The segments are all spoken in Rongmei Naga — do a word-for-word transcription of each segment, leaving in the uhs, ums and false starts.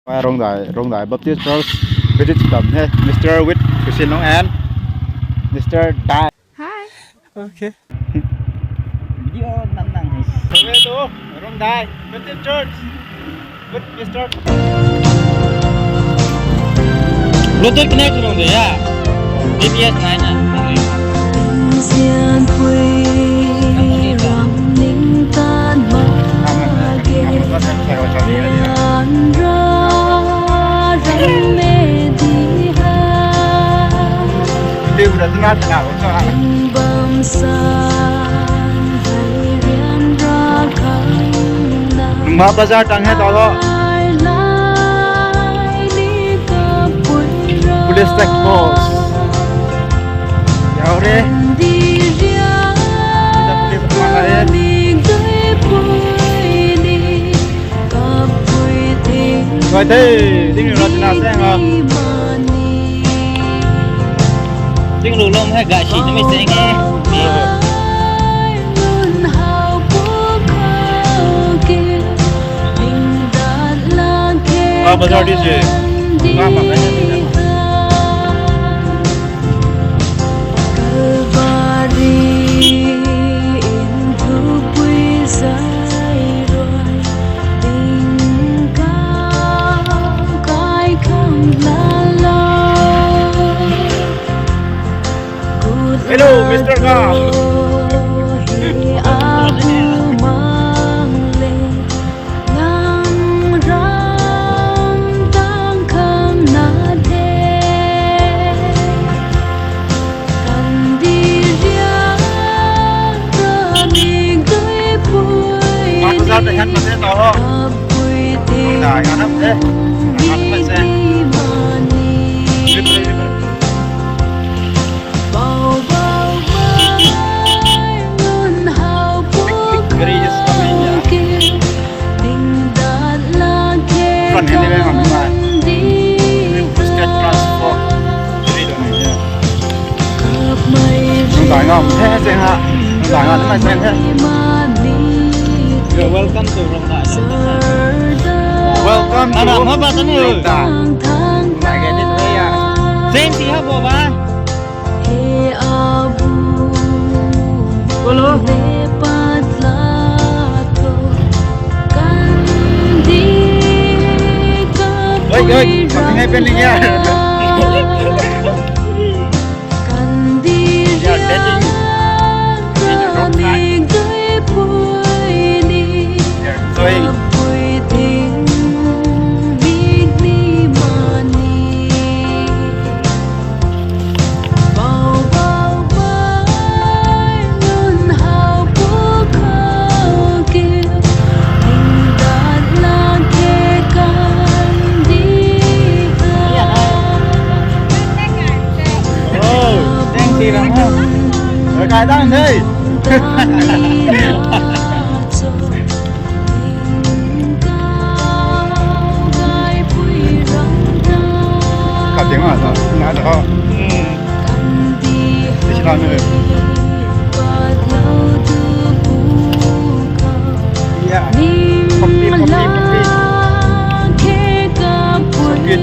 Rongdai, Rongdai Baptist Church visit tam the, Mister with Kusinong and Mister Dai. Hi. Okay. Video nang nang ni. Welcome to Rongdai Baptist Church with Mister Bluetooth connect rong de ya. B T S nai na. Sian pui ram ning tan ma ge. Lian ra ram me di ha. Bam san hai rian ra khang na. Nungma bazar tang he tau lo. Lai lai ni kapui ra. Police check post. Yau re. Di rian ra ni dui pui ni. Kapui ting. Koi the, ding rui na tina seng a. Ding rui lom he gashi na mi seng e. Ah, bazar di se. Nga ma kai na. Kalvari in thupui zai rui, ding kau kai khang lalo. Hello, Mister Ka. He apu mang le. Nang ram tang khang na the. Kan di rian ra ni dui pui ni. Kapui ting. Dai na nap the. Nap the. Bau bau bau ngun hau pu kau ke. Ding dat la ke. Front hand ni bang am ni mai. Kan di. State class four. Three dong ni. Kap mai. Nung dai ngam the seng ha. Nung dai ngam the seng ha. You're welcome to Rongdai. Welcome to. Nana, ma ba ta ni. Rongdai. Nai ke ni tu ya. Same si ha bo ba. He abu. Bolo. Le pat la to. Kan di ka. Oi, oi, pui ram. Something happening here. Kan di. They are dating. It's a wrong time. Rian ra ni dui pui ni. They are enjoying. Kapui ting bik ni ma ni. Bau bau bai ngun hau pu kau ke. Ding dat la ke kan di ha. Oh, thank you, Ramo. Oi, kai dang de. Kap ting ma ta, na ta ho. Di si la ni. Yeah. Copy, copy, copy. So good.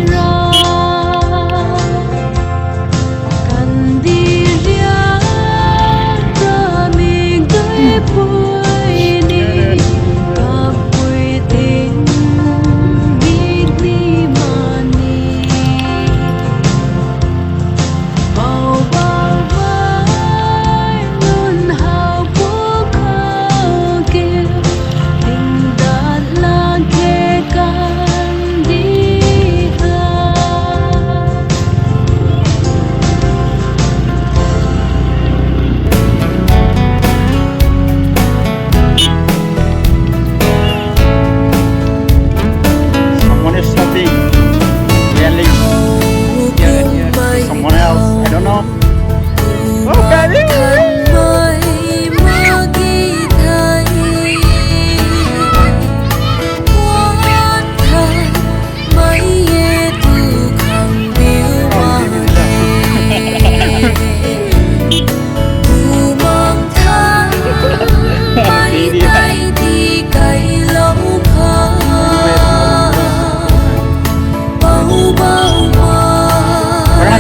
Kan di rian ra ni dui pui ni, kapui ting bik ni ma ni. Bau bau bai ngun hau pu kau ke, ding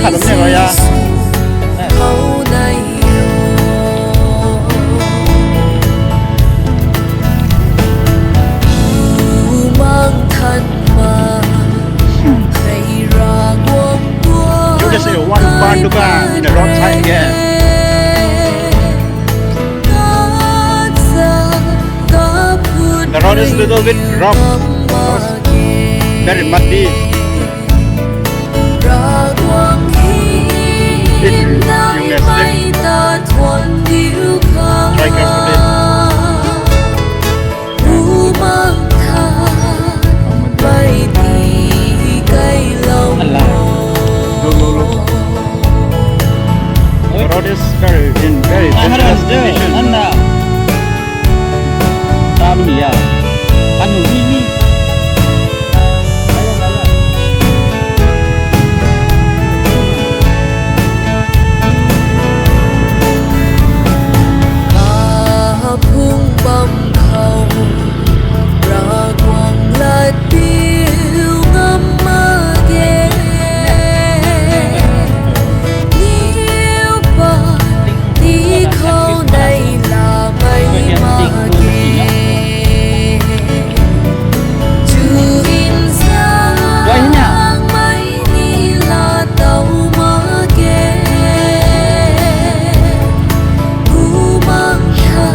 Lam ne rui a. Just say one part to go in the roadside again. The road is a little bit rough, very muddy. If you may slip, try carefully. Look, look, look. The road is very, in very dangerous condition. Kaphung bam khou Ravguangc lat piu ngam mak ge. Niw pa ti khou nai lamei mak ge. Chu inzangmei ni la tow mak ge. Kumang tha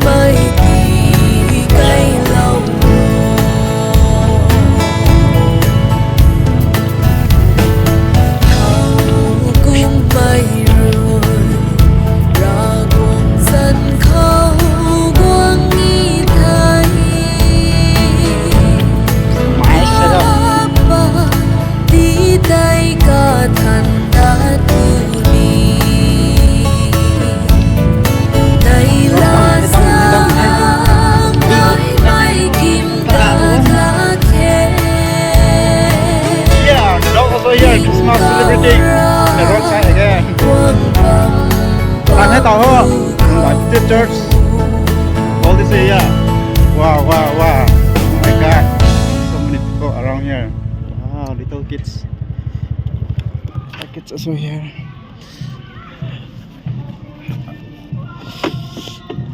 mei ti kailou. Khou kummei rui Ravguangc zanc khou guang ni thei. Apa ti tei kathan ta tu ni. Tei la sang ai mei kim ta kha khe. Yeah, the dog also here, Christmas celebrating in the roadside again. Guang bam Tan hei tau ho. Baptist Church. All this area. Wow, wow, wow. Oh my God. So many people around here. Wow, little kids. Little kids also here.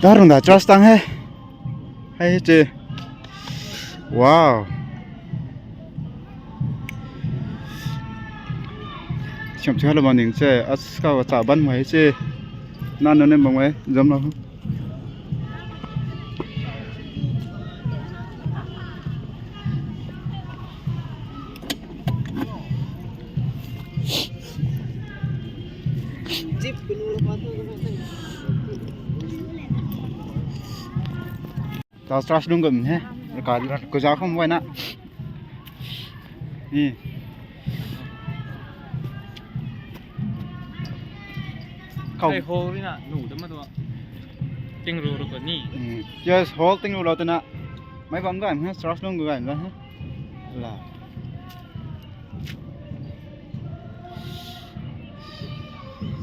Tarung da church tang hei. Hei che. Wow. Siam si halo baning che, as ka cha ban mai che. Na no ne bang mai, jam lo. Jeep kunu lo pa tu. Tau church lung gum he. Ka kuza khum wai na. Ni. Kau. Hei hall ni na nu dam ma tu. Ting ru ru ko ni. Hmm. Yes, hall ting ru lo tu na. Mai bam ga he, church lung ga he. La.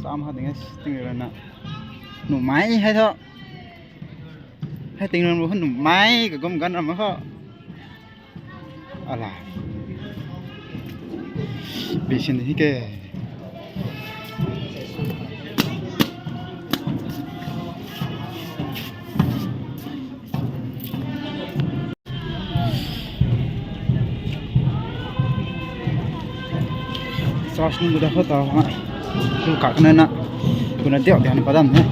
Sam ha ding ting ru na. Nu mai hei tho. Hei ting ram ru hanu mai ka gum gan ram kho. Ala. Bisin hi ke. Church nunc guda khou ta ha. Tu kak na na. Kuna diak diak na padam he.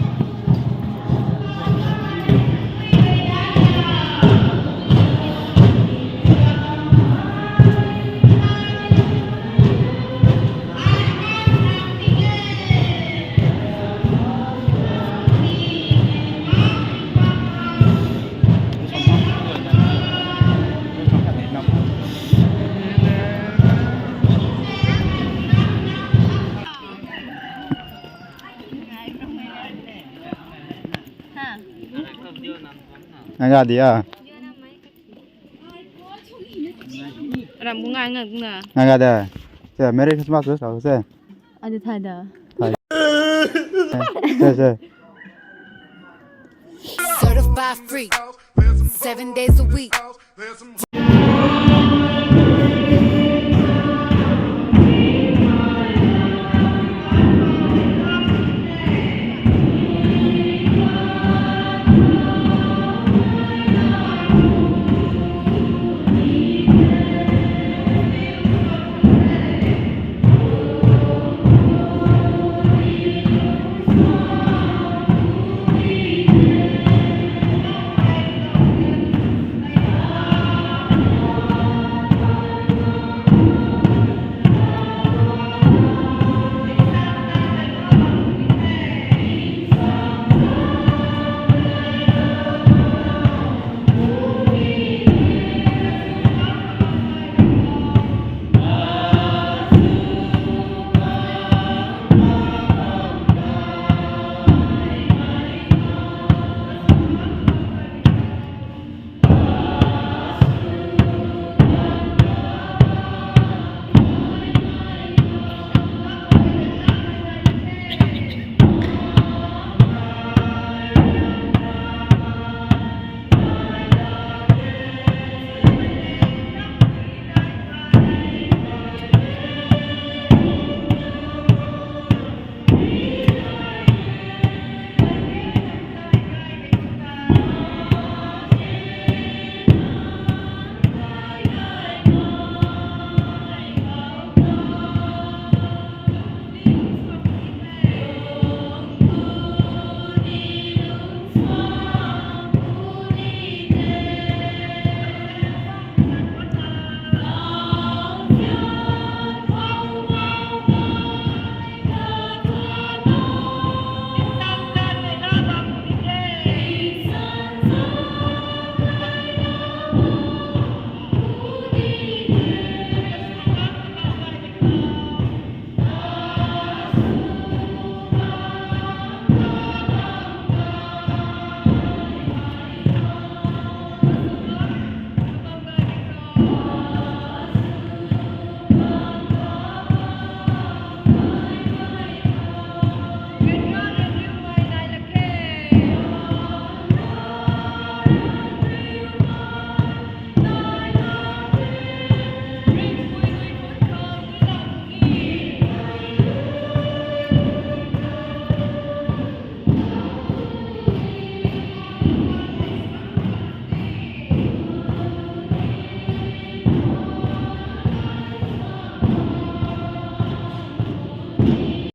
Naga dia. Ram bu ngai ngai bu na. Naga da. Che, Merry Christmas, sa se. Adi thai da. Thai. Che, che. Certified free, seven days a week.